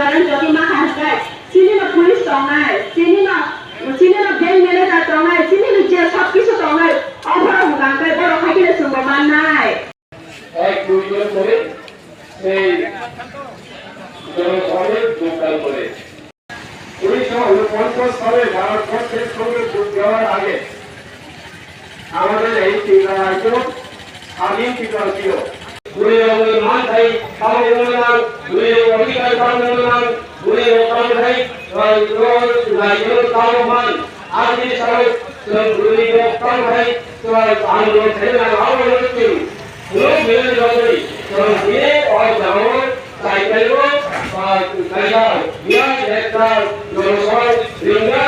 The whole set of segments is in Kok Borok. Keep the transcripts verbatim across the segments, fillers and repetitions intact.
Karon jodi ma hai hwnkhe, chini no police tongnai, chini no, chini no bank manager tongnai, chini no je sob kisu tongnai, o borok hwnkha hwnkhe borok hai kheno chwngbo mannai. এক দুইজন করে সেই জনসভায় যোগদান করে। উনিশশো ঊনপঞ্চাশ সালে ভারতবর্ষের সঙ্গে যোগ দেওয়ার আগে আমাদের এই তিনটা রাজ্য স্বাধীন ছিল। Bwrwi rokni manthai tamo wngwi nang, bwrwi rok odhikar tamo wngwi nang, bwrwi rok tamo hai, ah, rok nai rok tamo man, aboni salo chwng bwrwi rok tamo hai, chwng ang rok thai nang, abo rok chwng phunuk belai rogwi chwng tini o jagao chai paio, ah, kaisa biya ekta jonosong ringna,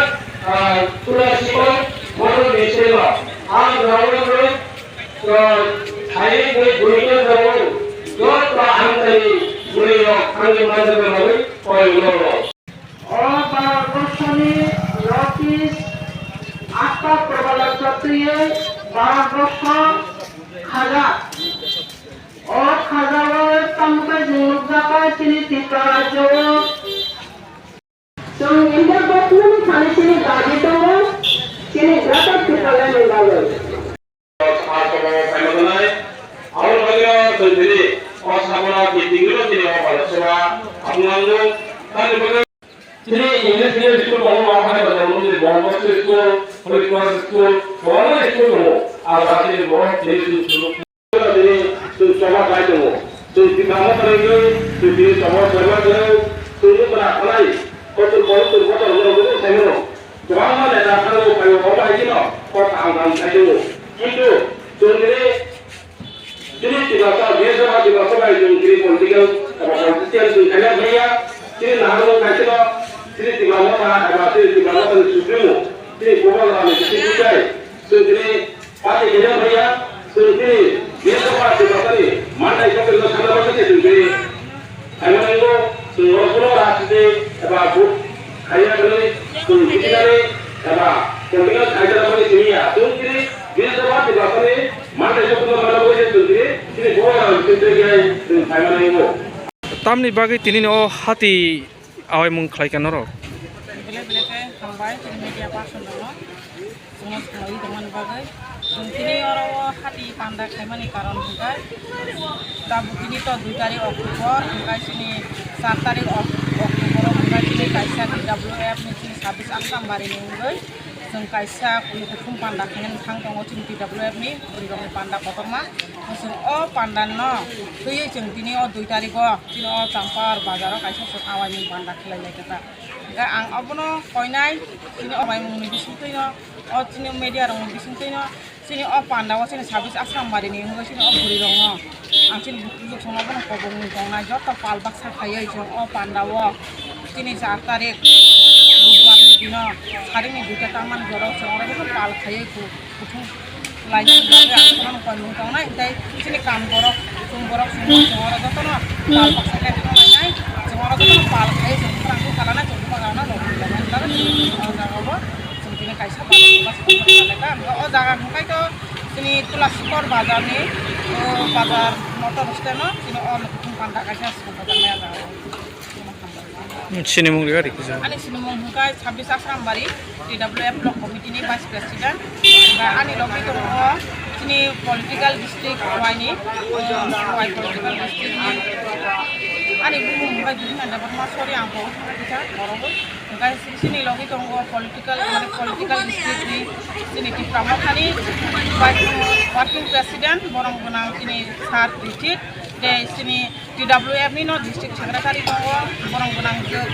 ah, Tula Sikon motor ni selo, ah, jagao rok Chwng thaiwi tei buino tongo, joto amchaini bwrwirok thangwi manjak bagwi koyokno. O Bharatborsoni North East atta probala chotwiwi Bharatborsho khajak. O khajao tamokhe chwng nukjakha chini Tripura rajyo-o. Chwng India gotmani thani chini dabi tongo, chini Greater Tipraland ni bagwi. Abo bagwino chwng tini o sabono kitingwino chini o balai sora aphungango. Tamni bagwi chini English medium school tongo, o hai bagwi chini Don Bosco school, Holy Cross school, kwbangma school tongo. Abo chini bo chini Tini chwng choba khlai tongo. Chwng Tipra Motha ni wngwi chwng tini choba khlaima tongo. Chwng nukmano khlai kotor kotor kotor kotor kotor sai mano. Kwbangma neta thangwi phaio, obo hai kheno kok kaham kaham sai tongo. Kintu chwng tini, tini Tiprasa, Bidhan Sabha Tiprasa bai chwng tini political eba politician chwng khaina phaiya. Tini naharmung khai kheno tini Tipra Motha eba tini Tipra Motha ni Supremo tini Gopal Ram ni tini buchai chwng tini Party khe phaiya, chwng tini Bidhan Sabha Tiprasani manthai kotorno sana bagwi se chwng tini. Phaimani wngkha chwng oro bono rajniti eba vote khaiya hwnwi chwng jitinani eba political khaijak bagwi simi ya. Chwng tini Bidhan Sabha Tiprasani manthai kotorno sana bagwi se chwng tini, tini bono rajniti tei chwng phaimani wngkha. Tamni bagwi tinini o hati awaimung khlai kha norok? Belai belai khe hambai chini media person rokno. Chwngno swlaiwi tongmani bagwi. Chwng tini oro o hati panda khaimani karon hwnkhe tabuk tini to dui tarik October, hwnkhe chini char tarik Oc-, October o hwnkhe chini kaisa T W F ni chini sabis Asrambari ni wngwi chwng kaisa kuthum panda khainani thang tongo chini T W F ni bwrwi rokni panda kotorma. Chwng o panda no twiwi chwng tini o dui tarik o chini o Champar bazar o kaisa chwng awaimung panda khlai lai kha. Hwnkhe ang obono koinai, chini o awaimungni bisingtwino, o chini media rokni bisingtwino, chini o panda o chini sabis Asrambari ni wngwi chini o bwrwi rokno ang chini bukhuk bukhuk songno bono kobongni tongnai joto pal baksa khaiwi chwng o panda o chini char tarik Budhbar ni dino saringni duita tangmani borok chwng oro bono pal khaiwi ku-, Kuthum lainani bagwi ang khorang koimung tongnai, tei chini kam borok, kuthum borok, chwng borok, chwng oro jotono pal baksa khe thanglainai, chwng oro jotono pal khai chwng khorang khe kalanai, chwng buma kalanai, rok rok lainai, o jaga bo chwng tini kaisa bazar, bazar, bazar, bazar, o jaga hwnkhe to chini Tulasikor bazar ni, o bazar motor stand o chini o kuthum panda kaisa chwng bajaknai o jaga o. Hmm, sinimung rega rikhi jang. Ani sinimung hwnkhe sabis Asrambari, T W F Block Committee ni Vice President. Hwnkhe ani logi tongo chini political district Y ni, uh, Y political district ni. Ani bumung hwnkhe Bibina Debbarma, sorry, ang bo kisa borok. Hwnkhe chini logi tongo political, mane political district ni chini Tipra Motha ni Vice, working president, borom gwnang chini Sir Richit, tei chini T W F ni no district secretary tongo, borok gwnang jwk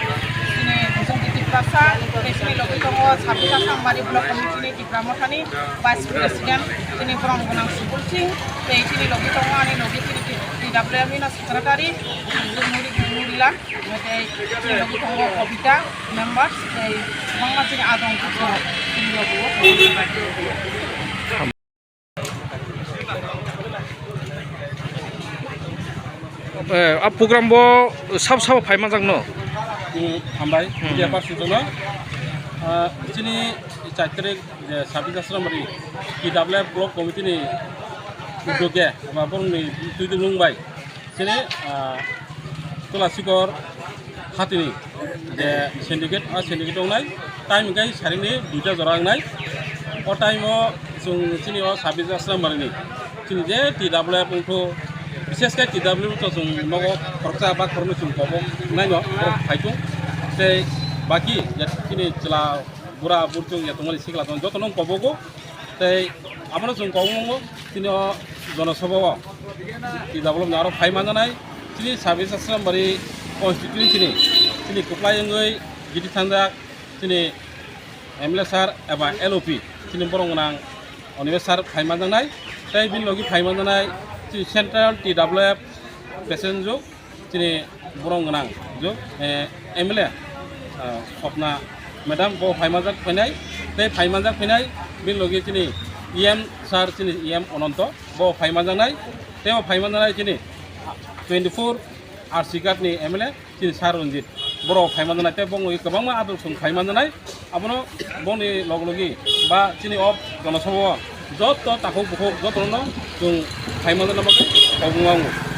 chini Bujong Tiprasa, tei chini logi tongo sabis Asrambari block committee ni Tipra Motha ni vice president, chini borok gwnang Subul Singh, tei chini logi tongo ani logi chini T W F ni no secretary, Nuri-, Nurila, tei chini logi tongo Kobita, members, tei kwbangma chini adong chini logi o. Eh, a program bo sab sabo phai manjak no? Hmm, hambai, hmm, media person jono. Ah, chini char tarik je sabis Asrambari T W F Block Committee ni udyoge, ba borokni twi dulung bai. Chini, ah, Tulasikor Hatini je syndicate, a syndicate wngnai, time hwnkhe sarini duita jora wngnai. O time o chwng chini o sabis aslam barini chini je T W F wngkho, bises khe T W F to chwng nogo khoroksa ba khoroknwi chwng kobo naino borok phaitung. Tei baki je chini chwla bura burchuk je tongmani sikla tong jotono kobogo. Tei abono chwng kobongo chini o jonosabha o T W F ni aro phai manjanai chini sabis aslam bari constituency ni chini kwplai wngwi giti thangjak chini M L A sir eba L O P chini borok gwnang Onimesh sir phai manjaknai. Tei bini logi phai manjaknai chini central T W F president juk chini borok gwnang juk, eh, M L A, eh, Swapna madam bo phai manjak phainai. Tei phai manjak phainai bini logi chini E M sir chini E M Ononto bo phai manjaknai. Tei bo phai manjaknai chini twenty four R C Ghat ni M L A chini sir Ranjit, borok phai manjaknai tei bongni kwbangma aduk chwng phai manjaknai. Abono bongni log logi ba chini o jonosabha o joto takhuk bukhuk jotono chwng phai manjakna bagwi kobong wango.